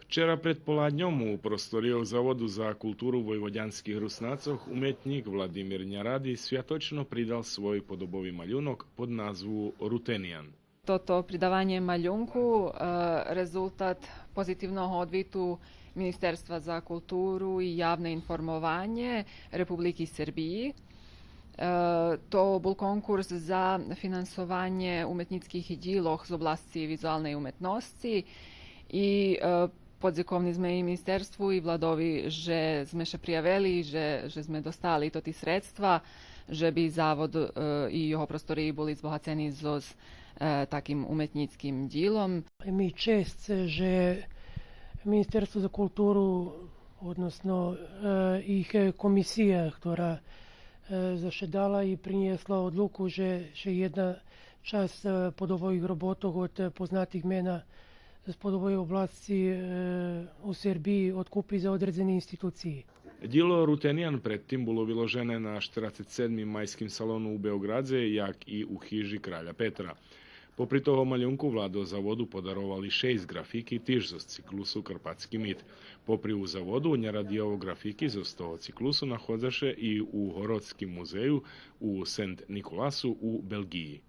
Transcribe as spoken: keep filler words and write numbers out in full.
Вчера предполадньом у просторийох Заводу за културу войводянских Руснацох уметнїк Владимир Няради святочно придал свой подобови малюнок под назву Рутениан. Тото придаванє малюнку, е, резултат позитивного одвиту Министерства за културу и явне информованє Републики Сербиї. Е, то бул конкурс за финансованє уметнїцких дїлох з обласци визуалней уметносци и, е, подзековни зме и министерству и владови же зме ше приявели, же, же зме достали тоти средства, же би Завод, е, и його просториї були збогацени зоз, е, таким уметнїцким дїлом. Ми чесц же Министерство за културу, односно, е, их комисия, котра, е, зашедала и принєсла одлуку же ше єдна часц, е, подобових роботох од, е, познатих мена з подобовей обласци, е, у Сербиї одкупи за одредзени институциї. Дїло Рутениан предтим було виложене на штерацец седмим майским салону у Беоґрадзе, як и у хижи краля Петра. Попри того малюнку, владо Заводу подаровали шейсц ґрафики тиж зоз циклусу Карпатски мит. Попри у Заводу, Нярадиєво ґрафики зоз того циклусу находза ше и у Городским музею у Сент Николасу у Белґиї.